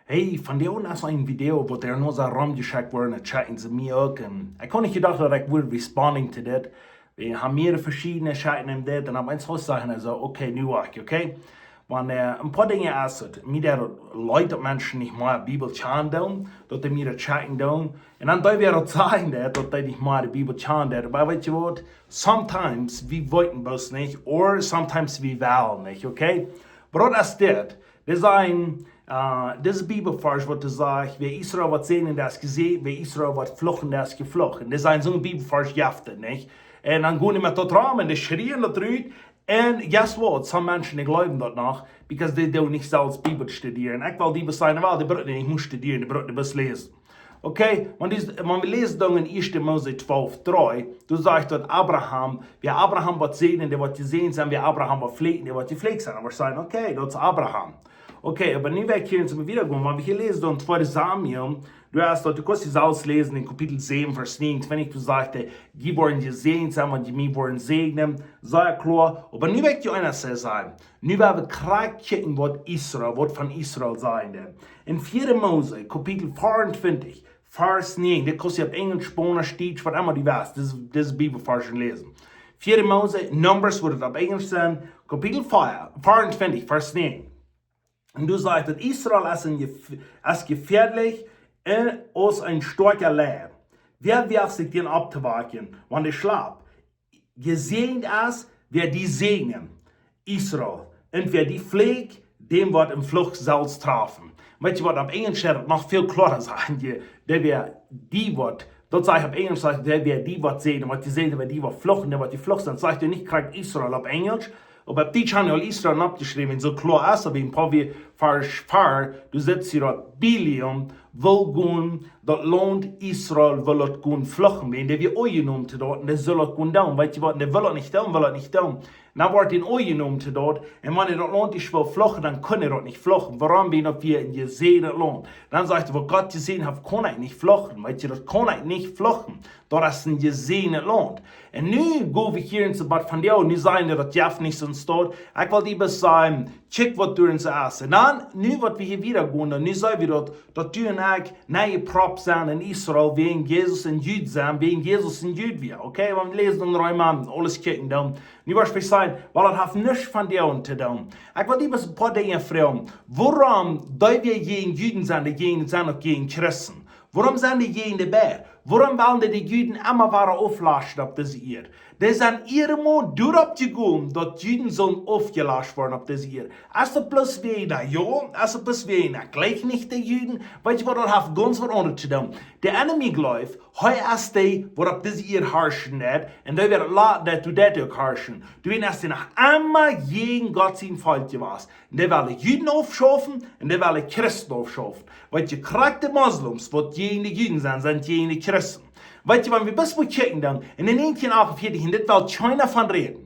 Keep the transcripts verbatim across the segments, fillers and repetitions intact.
Hey, vondoag es een Video waut doa noch soo romjeschekjt woat, un daut schekjen see mie uk. Un ekj haud nich jedocht daut ekj wudd responding to dit. Wie haben mea veschiedne Schichten en dit. Un opp eemol haud ekj soo, okay, nu woa ekj, okay? Wan äh, een poa Dinja es daut, mie daut leet daut Menschen nich mea Bibel kjanen doonen, daut dee mie daut schekjen doonen. Un dan dee wada daut sajen daut, daut dee nich mea de Bibel kjanen doonen. Oba weetst du waut? Sometimes wie weeten bloos nich, or sometimes wie wellen nich, okay? Oba daut es dit. Dee sajen, äh, dise Bibelvarsch waut dee sajcht, wäa Israel woat säajnen, dee es jesäajent, wäa Israel woat fluchen, dee es jeflucht. Un dee sajen, soon Bibelvarsch jeft et nich. Un dan gonen dee met daut rom un dee schrieen daut rut. Un guess what? Some Menschen, dee jleewen daut noch, because dee doonen nich selfst Bibel studieren. Ekj well die bloos sajen, well, dee brucken nich mea studieren, dee brucken bloos läsen. Okay, wan, die, wan wie läsen dan en Ieeschte Mose twalf dree, doa sajcht daut Abraham, wäa Abraham woat säajnen, dee woat jesäajent sennen, wäa Abraham woat fluchen, dee woat jeflucht sennen. Un wie sajen, okay, daut es Abraham. Okay, oba nu woa ekj hia eenmol wieda gonen, wan wie hia läsen dan tweede Samuel, du hast daut, du kaust die selfst läsen en Kapitel säwen, Varsch negenuntwintich, doa sajcht hee, dee woaren jesäajent sennen, wan dee mie woaren säajnen, sea kloa. Oba nu woa ekj die eent sajen. Nu woa wie krakjt kjikjen waut Israel, waut von Israel sajen deit. En vieede Mose, Kapitel vea un twintich, Varsch näajen, dit kaust du opp Enjlisch, Spaunisch, Dietsch, waut emma du west, dise, dise Bibelvarsch läsen. Vieede Mose, Numbers woat et opp Enjlisch sennen, Kapitel vea, vea un twintich, Varsch näajen. Un doa sajcht et, Israel es een jef-, es jefäadlich un aus een stoakja Leew. Wäa woacht sikj dän opptowaken, wan dee schlapt? Jesäajent es, wäa die säajnen, Israel, un wäa die flucht, däm woat een Fluch selfst träfen. Weetst du waut, opp Enjlisch woat et noch väl kloara sennen, dee, dee wäa die woat, daut sajcht opp Enjlisch, sajcht, dee wäa die woat säajnen, waut die säajnen, wäa die woat fluchen, dee woat jeflucht sennen. Sajcht hee nich krakjt Israel opp Enjlisch, oba opp Dietsch haben see aul Israel oppjeschräwen, soo kloa es et, oba een poa wie Varsch ver, du sitst hia daut Bileam, well gonen, daut Launt Israel well daut gonen fluchen, wäajen dee wia aunjenomen to daut, un dee sull daut gonen doonen. Weetst du waut, dee well daut nich doonen, well daut nich doonen. Dan woat hee aunjenomen to daut, un wan hee daut Launt nich well fluchen, dan kunn hee daut nich fluchen. Wuarom? Wäajen daut wia een jesäajenet Launt. Dan sajcht hee, waut Gott jesäajent haft, kaun ekj nich fluchen. Weetst du, daut kaun ekj nich fluchen. Daut es een jesäajenet Launt. Un nu go wie hia en Sabbat von die, nu sajen dee daut jeft nich soon Staut. Ekj well die bloos sajen, kjikj waut doa en soo es. Un dan, nu waut wie hia wieda gonen, dan nu sajen wie daut, daut du un ekj nich jepropt sent en Israel, wäajen Jesus een Jud sent, wäajen Jesus een Jud wia. Okay, wan wie läsen en Reema, aules kjikjen dan. Nu woascht du sajen, well, daut haft nuscht von die to doonen. Ekj well die bloos een poa Dinja froagen. Wuarom dee wäa jäajen Juden sent, dee jäajen, sent uk jäajen Christen? Wuarom sent dee jäajen de beid? Wuarom wellen dee de Juden emma wada auflaschen opp dise Ieed? Dee sent emma doaropp jekomen, daut Juden sullen aufjelaschen woaren opp dise Ieed. Es daut bloos wäajen, na jo, es daut bloos wäajen, na jlikj nich de Juden? Weetst du waut, daut haft gaunz waut aundret to doonen. De enemy jleeft, hee es dee, waut opp dise Ieed harschen deit, un dee woat lot, daut deit hee uk harschen. Doawäajen es hee noch emma jäajen Gott sien Volkj jewast. Un dee wellen Juden aufschaufen, un dee wellen Christen aufschaufen. Weetst du, krakjt de Moslems, waut jäajen de Juden sent, sent jäajen de Christen. Weetst du, wan wie bloos mol kjikjen dan, en de näajentieen achtundvieetich, un dit well kjeena von räden.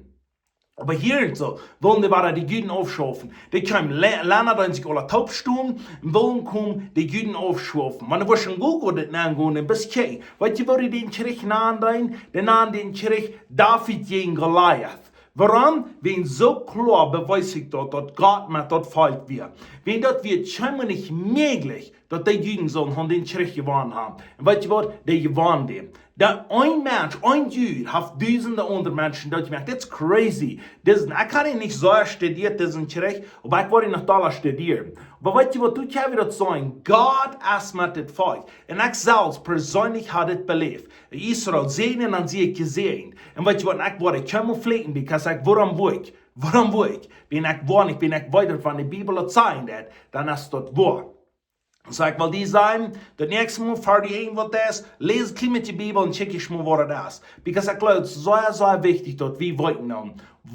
Oba hia soo, wullen dee wada de Juden aufschaufen. Dee kjeemen Le-, Lenda, dee sikj aula toop stonen, un wullen komen de Juden aufschaufen. Wan du woascht en Google dit nanen gonen, un bloos kjikjen. Weetst du, woo dee dän Kjrich nanen deeden? Dee nanen dän Kjrich David jäajen Goliath. Wuarom? Wäajen soo kloa bewiest sikj daut, daut Gott met daut Volkj wia. Wäajen daut wia kjeenmol nich mäajlich, daut dee Juden sullen haben dän Kjrich jewonnen haben. Un weetst du waut? Dee jewonnen dän. Daut een Mensch, een Jud, haft dusende aundre Menschen dootjemoakt. That's crazy. Disen, ekj hab dän nich soo studieet, disen Kjrich, oba ekj wull dän noch dolla studieren. Oba weetst du waut, du kaust daut seenen, Gott es met dit Volkj. Un ekj selfst perseenlich hab dit beläft. Israel säajnen, dan sie ekj jesäajent. Un weetst du waut, ekj woa kjeenmol fluchen, because ekj, wuarom woa ekj? Wuarom woa ekj? Wan ekj woa nich, wan ekj weet daut, wan de Bibel daut sajen deit, dan es daut woa. Soo ekj well die sajen, daut näakjste Mol, ver du irjent waut deist, läs een kjlien bät de Bibel un kjikj ieescht mol waut daut es. Because ekj jleew, daut es sea, sea wichtich daut wie weeten dan,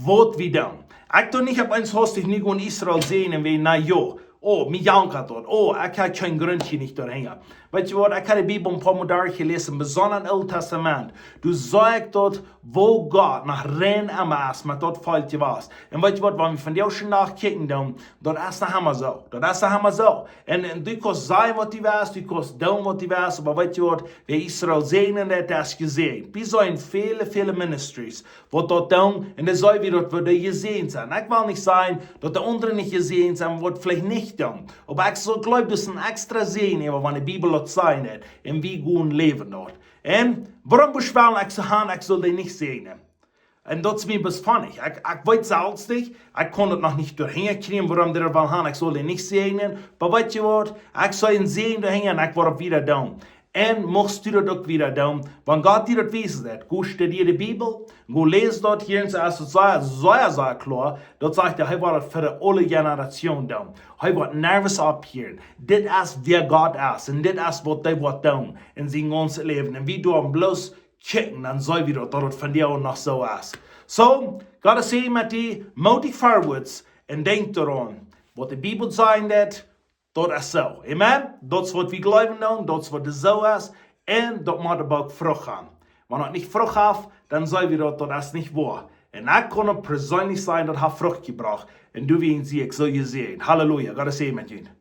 waut wie doonen. Ekj doo nich opp eemol hastich nu gonen Israel säajnen un wie, na jo, oh, mie jankat daut. Oh, ekj hab kjeen Grunt hia nich doahinja. Weetst du waut, ekj hab de Bibel een poa Mol derchjeläst, besonda em Oolen Tastament. Doa sach ekj daut, woo Gott noch rein emma es met daut Volkj jewast. Un weetst du waut, wan wie vondoag dän Dach kjikjen dan, daut es noch emma soo. Daut es noch emma soo. Un, un du kaust sajen waut du west, du kaust doonen waut du west, oba weetst du waut, wäa Israel säajnen deit, dee es jesäajent. Wie seenen väle, väle ministries, waut daut doonen, un dan saj wie daut wie dee jesäajent sent. Ekj well nich sajen daut de aundre nich jesäajent sent, waut veleicht nich doonen. Oba ekj soo jleew, daut es een extra Säajen, oba wan de Bibel daut sajcht, un wie gonen läwen doa. Un wuarom wudd ekj wellen, ekj soo han, ekj sull dee nich säajnen? Un daut es mie bloos funny. Ekj, ekj weet selfst nich, ekj kaun daut noch nich derchkjrieen, wuarom dee wellen han, ekj sull dee nich säajnen. Oba weetst du waut? Ekj see een Säajen doahinja un ekj woa daut wada doonen. Un muchst du daut uk wada doonen. Wan Gott die daut wiesen deit, go studia de Bibel, go läs daut hia un soo, es daut sea, sea, sea kloa. Daut sajcht hee, hee woat daut fa de aule Generation doonen. Hee woat nuscht opphieren. Dit es wäa Gott es. Un dit es waut hee woat doonen en sien gaunzet Läwen. Un wie doonen bloos kjikjen, dan see wie daut, daut et vondoag noch soo es. Soo, Gott es hia met die, moot die forwards un denkj doaraun, waut de Bibel sajcht, daut, daut es soo. Amen? Daut es waut wie jleewen doonen, daut es waut soo es, un daut mott uk Frucht gonen. Wan daut nich Frucht haft, dan see wie daut, daut es nich woa. Un ekj kaun daut perseenlich sajen, daut haft Frucht jebrocht. Un du, wie sie ekj soo jesäajent. Halleluja, Gott es hia met junt.